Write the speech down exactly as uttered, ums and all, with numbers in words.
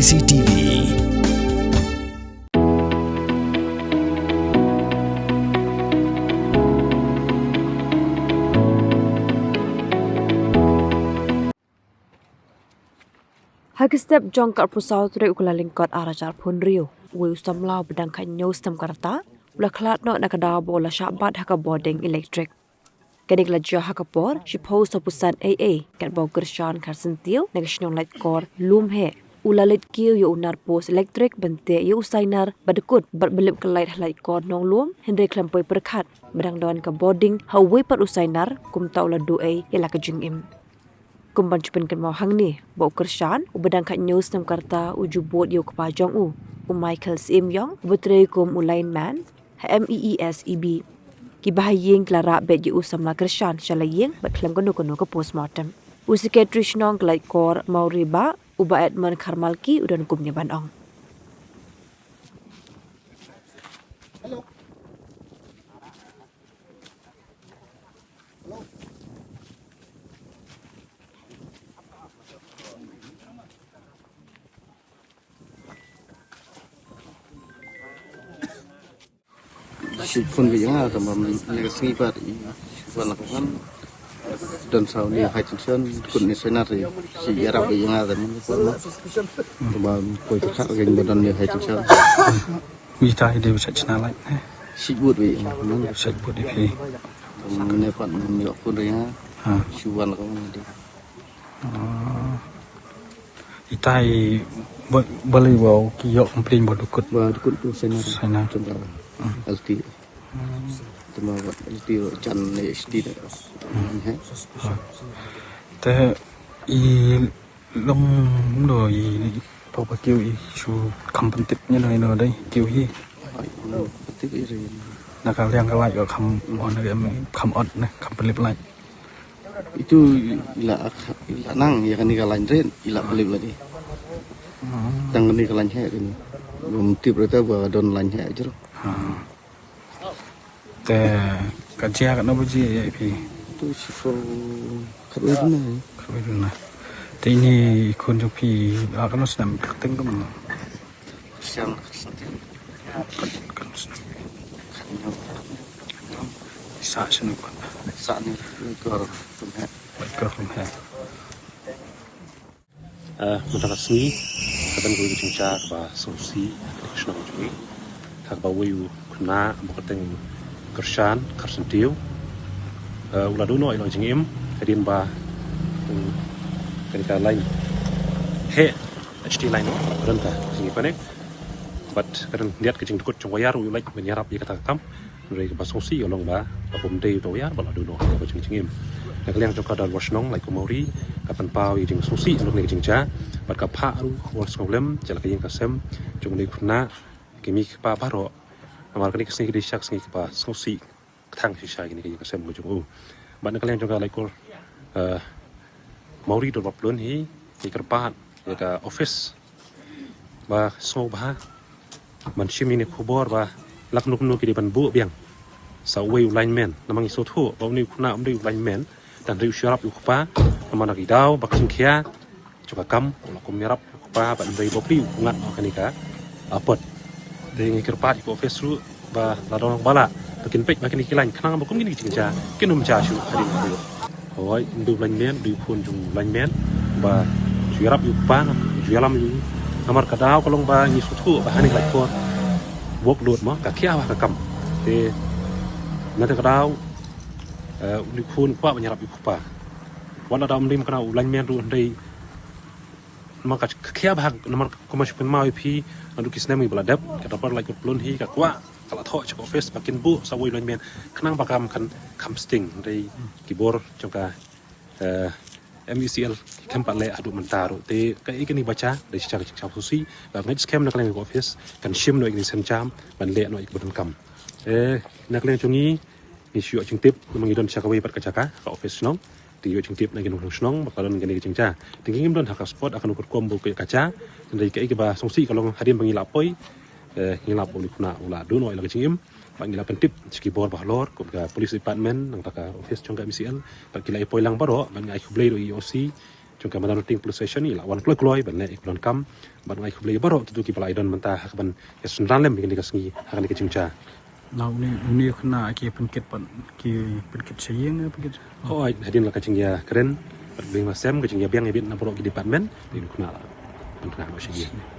C T V. Ha ki step jong ka arphew saw tarik u Kyllalyngkot ar hajar arphew hynriew, uwei u samla uba dang khathynñiew snem ka rta u la khlad noh na ka daw ba u la shah bat ha ka bording elektrik. Kane ka la jia ha ka por shiphew sawphew san A A, katba u Kyrshan Kharsyntiew na ka shnong Laitkor Lumheh u la leit kiew ïa u nar post elektrik ban teh ïa u sainar ba dkut bad ba lip ka lait ha Laitkor Nonglum, hynrei khlem poi pyrkhat ba dang don ka bording ha uwei pat u sainar, kumta u la duh ei ïa la ka jingim. Kum ban shu pynkynmaw hangne ba u Kyrshan uba dang khathynñiew snem ka rta u ju bud ïa u kpa jong u, u Michael Syiemiong, uba trei kum u lineman ha M E E S E B. Ki bahaïing ki la rah beit ïa u samla Kyrshan sha la ïing bad khlem kano kano ka postmortem. U Secretary Shnong ka Laitkor Mawrie Bah, u Bah Edmund Kharmalki, u don kumne ban ong. Shi phone beit ïa nga, tangba mynne ka sngi pat i shi wan la ka wan. Don sa une high tension, kut une sainar, shi ïarap beit ïa nga tangba mynne ka wan. Tangba poi pyrkhat kein ba don une high tension. Ita i dei ba shait shna lait ne? Shait bud beit ïa nga, tangba mynne pat mynne ïoh phone ïa nga. Ha. Shi wan la ka wan. Ah. Ita i ba, balei ba ki ïoh complain ba dkut. Ba dkut tu sainar. Sainar. Tangba L T. Hmm. Tangba ba L T ro jan ne H D ne. Hmm. He. Ah. Te i long do i pau ba kiew i shu kham pyntip ne no i no dei kiew hi. Ai, no, pyntip i ri. Na ka liang ka lait ka kham, hmm, on ka em kham ot ne, kham pynlip lait. Itu i la, i la nang ïa kane ka line red, i la pynlip lait. Hmm. Tang kane ka line heh kane. Ngam tip ruh te ba don line heh jrong. Ha. Te ka jia katno baje ïa phi? Itu shiphew khatwei duna. Khatwei duna. Te ine i khun jong phi, ah, katno snem, kyrteng kumno? Snem, snem. Kan, kan snem. Kan nyam. Sa snem kan. Sa ni, ni kor kum he. Kor kum he. Ah, mynta ka sngi ka don kawei ka jingjia kaba sngewsih ha ka shnong jong ngi. Ha kaba uwei u khynnah ba kyrteng Kyrshan Kharsyntiew, ah, u la duh noh ïa la ka jingim hadien ba, um, kane ka line heh, H T line, ka don ka jingconnect. Bad ka don khyndiat ka jingdkut jong wire, u leit ban ïarap ïa kata ka kam. Hynrei kaba sngewsih ka long ba, ba ym dei uta u wire ba la duh noh ïa ka jingim. Na ka liang jong ka Dorbar Shnong Laitkor Mawrie ka pynpaw ïa ka jingsngewsih halor kane ka jingjia bad ka phah ruh ka khubor sngewlem sha la ka ïing ka sem jong une u khynnah, ki mei ki kpa baroh. Namar kane ka sngi ka dei shisha ka sngi kaba sngewsih, ka thang shisha kine ki ïing ki sem jong u. Bad na ka liang jong ka Laitkor, eh, Mawrie Dorbar Pyllun hi, ngi kyrpad ïa ka office ba sngewbha ban shim ïa kine ki khubor ba la kumno kumno ki dei ban buh biang sa uwei u lineman. Namar ngi sngewthuh ba une u khynnah um dei u lineman, tang hynrei u shu ïarap ïa u kpa namar na ki daw ba ka jingkhia jong ka kam u la kum ïarap ïa u kpa, bad hynrei ba u pli u ngat noh kane ka apot. Te ngi kyrpad ïa ka office ruh ba lada ong ba lah ba kin peit ba kine ki line khnang ba kum kine ki jingjia kin ym jia shuh hadien ka por. Hooid, u dei u lineman, u dei u khun jong u lineman ba shu ïarap ïa u kpa, shu ïalam ïa u. Namar ka daw ka long ba ngi sngewthuh ba ha kane ka Laitkor workload mo, ka khia bha ka kam. Te na kata ka daw, eh, u dei u khun kwah ban ïarap ïa u kpa. Wat la da um dei mo kane u lineman ruh hynrei namar ka khia bha, namar kumba shu pynmaw ïa phi, naduh ki snem kiba la dep ka Dorbar Laitkor Pyllun hi ka kwah, ka la thoh sha ka office ba kin buh sa uwei u lineman khnang ba ka kam kan kham sting. Hynrei ki bor jong ka, eh, M E C L ki khlem pat leh haduh mynta ruh. Te kaei kane ba jia, dei shisha ka jingsngewsih. Ba ngeit skhem na ka liang ka office kan shim noh ïa kine ki sienjam ban leh noh ïa kaba donkam. Eh, na ka liang jong ngi, ngi shu ïoh jingtip namar ngi don sha kawei pat ka jaka, ka office shnong. Te ïoh jingtip na ki nongshong shnong ba ka don kane ka jingjia. Te ngim don ha ka spot ha kano ka rukom ba ka jia. Hynrei kaei kaba sngewsih ka long hadien ba ngi la poi, eh, ngi la poi, une u khynnah u la duh noh ïa la ka jingim. Bad ngi la pyntip sha ki bor ba halor kum ka police department, nangta ka office jong ka M E C L. Bad ki la ïa poi lang baroh, bad ngi ai khublei ruh ïa i O C, jong ka Mawlai Police Station, i la wan kloi kloi ban leh ïa ka donkam. Bad nga ai khublei ïa baroh kito kiba la ïadon mynta ha kaban ïa synran lem ïa kane ka sngi ha kane ka jingjia. Na une une u khynnah ki pynkit pat, ki pynkit sha ïing, pynkit. Oh, ai, hadien la ka jingïakren bad bling ma sem, ka jingïabiang ïabit na baroh ki department, une u khynnah la pynkit noh sha ïing.